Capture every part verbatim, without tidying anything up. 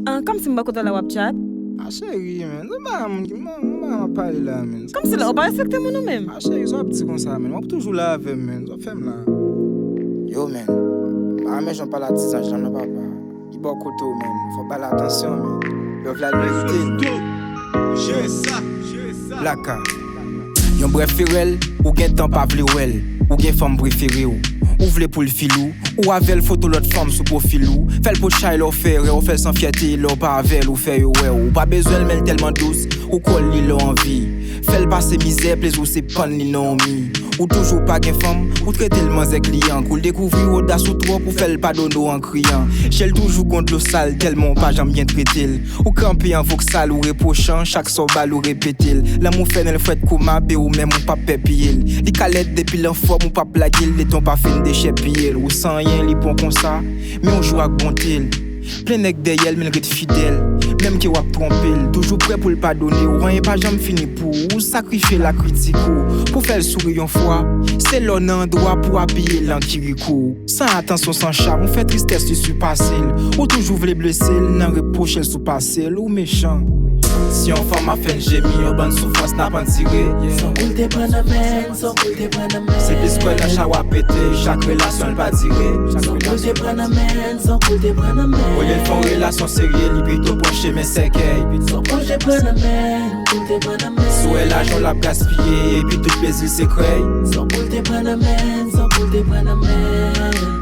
Ah, kòmsi m bò kote w la w ap chat? Ah, cheri, men, se pa moun ki, m, m, m ap pale la, men. Kòmsi la, ou pa respekte moun ou menm? Ah, cheri, sa w ap di konsa, men. W ap toujou la avè m, men. Sa w ap fè m la? Yo, men. M pa renmen jan w pale a ti zanj lan, non, papa. Li bò kote w, men. Fò w ba l atansyon, men. Love la li merite l. Blaka. Yon brèf erè, ou gentan pa vle wè l. Ou gen fanm prefere w. Ou vle pou l fil ou. Ou avè l foto lòt fanm sou pwofil ou. Fè l pot chay lè w fè erè, ou fè l san fyète lè w pa avè l, ou fè yo wè w. Ou pa bezwen l, men l tèlman dous, ou kòl li lè w anvi. Fè l pase mizè, plezi w se pann li nan yon mi. Ou toujou pa gen fanm, ou trete l manzè kliyan. Kou l dekouvri odas ou twòp, ou fè l padone w an kriyan. Je l toujou gon dlo sal, tèlman w pa janm byen trete l. Ou kanpe an voksal, ou repwochan, chak sa w ba l, ou repete l. Lanmou fè nen l frèt kou mabe, ou menm ou p ap pè piye l. Li ka lèd depi l anfòm, ou p ap lage l, letan w pa fin dechèpiye l. Ou san anyen, li pran konsa, men yon jou ak bonte l. Plen nèg dèyè l, men l ret fidèl. Menm ke w ap twonpe l, toujou prè pou l padone w. Anyen pa janm fini pou ou, ou sakrifye lakritik ou. Pou fè l souri yon fwa, se lè w nan andwa pou abiye l an kirikou. San atansyon, san cham, ou fè tristès li sipase l. Ou toujou vle blese l, nan repwoche l sou pase l, ou mechan. Si yon fanm ap fè n jemi, yon bann soufrans n ap andire. San kou l te pran nan men n, san kou l te pran nan men n. Se plis kwè nan chawa pete, chak relasyon l pa dire. San kou l te pran nan men n, san kou l te pran nan men n. Olye l fè yon relasyon serye, li pito pran chemen sèkèy. San kou l te pran nan men n, kou l te pran nan men n. Si w wè lajan w l ap gaspiye, epi tout plezi l se krèy. San kou l te pran nan men n, san kou l te pran nan men n.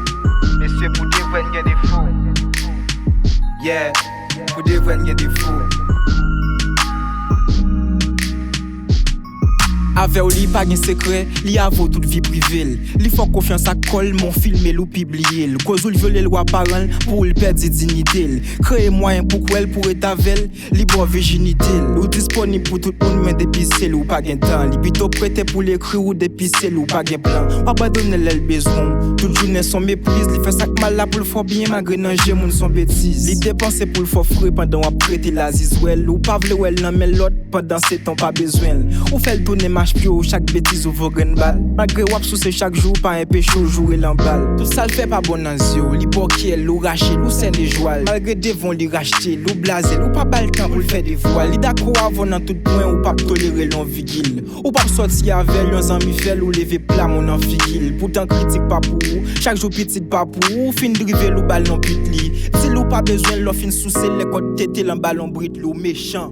Mesye, pou de vrè n gen defo. Yeah, pou de vrè n gen defo. Avè w li pa gen sekrè, li avè w tout vi prive l. Li fè w konfyans ak kò l, men w filme l ou pibliye l. Koz ou l vyole l w aparan l, pou ou l pèdi diyite l. Kreye mwayen pou kwè l, pou ret avè l, li ba w vijinite l. Ou disponib pou tout moun, men depi se li w pa gen tan. Li pito prete pou l ekri w depi se li w pa gen plan. W abandone l lè l bezwen w. Tout jounen s on mepriz, li fè sa k mal la pou l fè w byen, malgre nan je moun s on betiz. Li depanse pou l fè w fre pandan w ap trete l azizwèl. Ou pa vle wè l nan men lòt, pandan se tan w pa bezwen l. Ou fè l tounen mach pye w, chak betiz ou vo grenn bal. Malgre w ap souse chak jou, pa enpeche w joure l anba l. Tout sa l fè pa bon nan zye w, li ba w kyè l, ou rache l, ou sène jwa l. Malgre devan w li rachte l, ou blaze l, ou pa ba l tan pou l fè devwa l. Li dakò avè w nan tout pwen, ou p ap tolere l yon vigil. Ou p ap sòti avè l, yon zanmi fè l, ou leve plam ou nan figi l. Poutan kritik pa pou ou, chak jou pitit pa pou ou, ou fin drive l, ou ba l yon pit li. Di l ou pa bezwen l, lè w fin souse l, lè kò w tete l anba lonbrit li, ou mechan.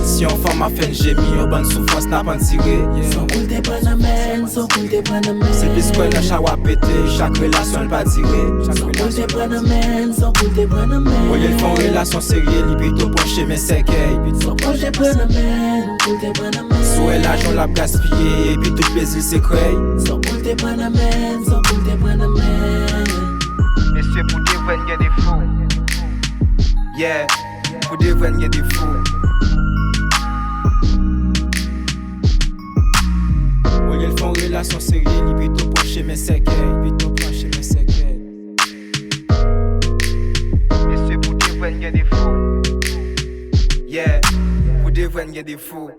Si yon fanm ap fè n jemi, yon bann soufrans n ap andire. San kou l te pran nan men n, san kou l te pran nan men n. Se plis kwè nan chawa pete, chak relasyon l pa dire. San kou l te pran nan men n, san kou l te pran nan men n. Olye l fè yon relasyon serye, li pito pran chemen sèkèy. San kou l te pran nan men n, kou l te pran nan men n. Si w wè lajan w l ap gaspiye, epi tout plezi l se krèy. San kou l te pran nan men n, san kou l te pran nan men n. Mesye, pou de vrè n gen defo. Yeah, pou de vrè n gen defo. Olye l fè yon relasyon serye, li pito pran chemen sèkèy, pito pran chemen sèkèy. Mesye, pou de vrè n gen defo. Yeah, pou de vrè n gen defo.